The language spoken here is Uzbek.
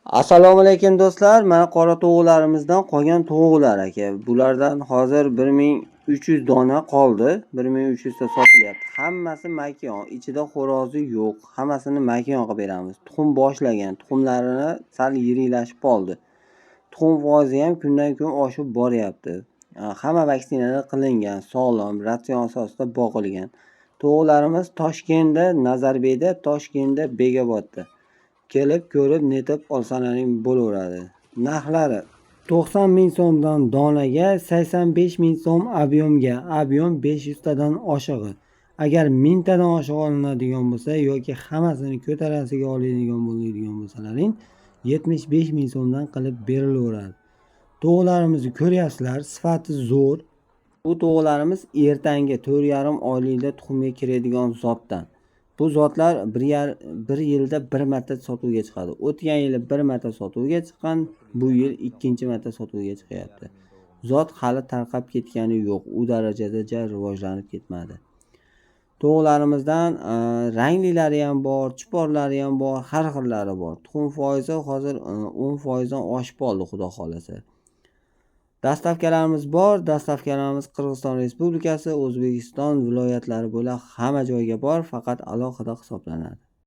Assalomu alaykum, do'stlar. Mana, qora tovuqlarimizdan qolgan tovuqlar, aka. Bulardan hozir 1300 dona qoldi. 1300 ta sotilyapti. Hammasi makiyon, ichida xo'rozi yo'q. Hammasini makiyon qilib beramiz. Tuxum boshlagan, tuxumlarini sal yiriklashib qoldi. Tuxum foizi ham kundan kun oshib boryapti. Hamma vaksinalar qilingan, sog'lom, ratsion asosida boqilgan. Tovuqlarimiz Toshkentda, Nazarbekda, Toshkentda, Bekobodda. Kelib ko'rib, netib olsalaring bo'laveradi. Narxlari 90 ming so'mdan donaga, 85 ming so'm объём ga, объём 500 tadan oshig'i. Agar 1000 tadan oshiq olinadigan bo'lsa yoki hammasini ko'tarasiga oladigan bo'ladigan bo'lsalaring, 75 ming so'mdan qilib berilaveradi. Tovuqlarimizni ko'ryapsizlar, sifati zo'r. Bu tovuqlarimiz ertangi 4,5 oylikda tuxumga kiradigan zotdan. Bu zotlar bir yilda bir marta sotuvga chiqadi. O'tgan yili bir marta sotuvga chiqqan, bu yil ikkinchi marta sotuvga chiqyapti. Zot hali tarqab ketgani yo'q, u darajada ja rivojlanib ketmadi. Tovuqlarimizdan ranglilari ham bor, chiporlari ham bor, har xillari bor. Tuxum foizi hozir 10% dan oshib qoldi, xudo xohlasa. Доставка larimiz bor. Доставка larimiz Qirg'iziston Respublikasi, O'zbekiston viloyatlari bo'ylab hamma joyga bor, faqat alohida hisoblanadi.